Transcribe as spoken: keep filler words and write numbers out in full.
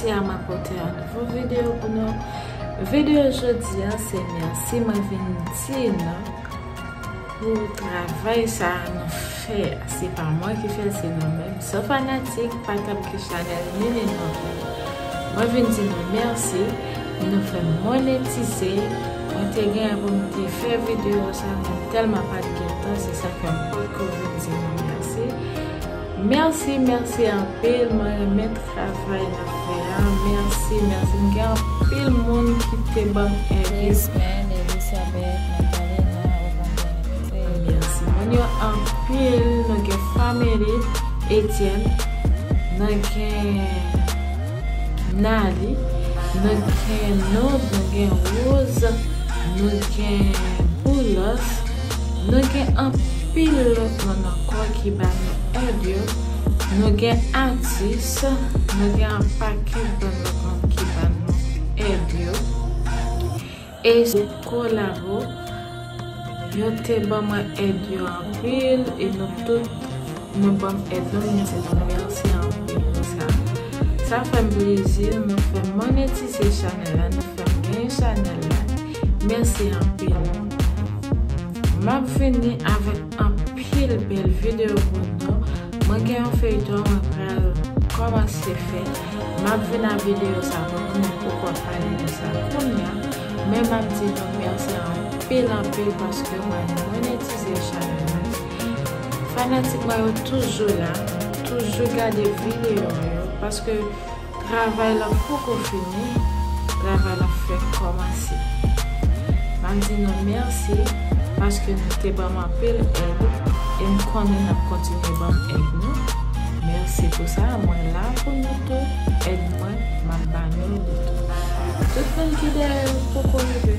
Jodi a mwen pote yon nouvo videyo pou nou. Videyo jodi a se mèsi mwen vin di nou pou travay sa a nou fè a. Se pa mwen ki fè l, se nou menm. San fanatik, pa t ap gen chanèl ni ni non pli. Mwen vin di nou mèsi. Nou fè m monetize. Mwen te genyen pou m te fè videyo sa, men tèlman pa t gen tan, se sa fè m poko vin di nou mèsi. Mèsi, mèsi anpil. Mwen renmen travay n ap fè a. Mèsi, mèsi. M gen anpil moun ki te ban m èd yo. Yes, man. Elizabeth, Magdalena, Obangene. Mèsi. Moun yo anpil. Nou gen Family, Etienne. Nou gen Nali. Nou gen Nod. Nou gen Rose. Nou gen Boulos. Nou gen anpil lòt moun ankò ki ba nou èd yo. Nou gen Atis, nou gen yon pakèt bann lòt moun ki ba nou èd yo. E sou kolabo, yo te ban mwen èd yo anpil, e nou tout, nou ban m èd nou, m di nou mèsi anpil pou sa. Sa fè m plezi, nou fè m monetize chanèl la, nou fè m genyen chanèl la. Mèsi anpil. M ap vini avèk anpil bèl videyo pou nou. Mwen gen yon feyton mwen pral kòmanse fè. M ap vin ak videyo sa pou nou, men poko pale de sa kounye a. Men m ap di nou mèsi anpil, anpil paske mwen monetize chanèl la. Fanatik mwen yo toujou la, toujou gade videyo yo, paske travay la poko fini, travay la fèk kòmanse. M ap di nou mèsi paske nou te ban m anpil èd, e m konnen n ap kontinye ban m èd nou. Mèsi pou sa, mwen la pou nou tou, èd mwen, m ap ba nou li tou. Tout moun ki dèyè yo poko rive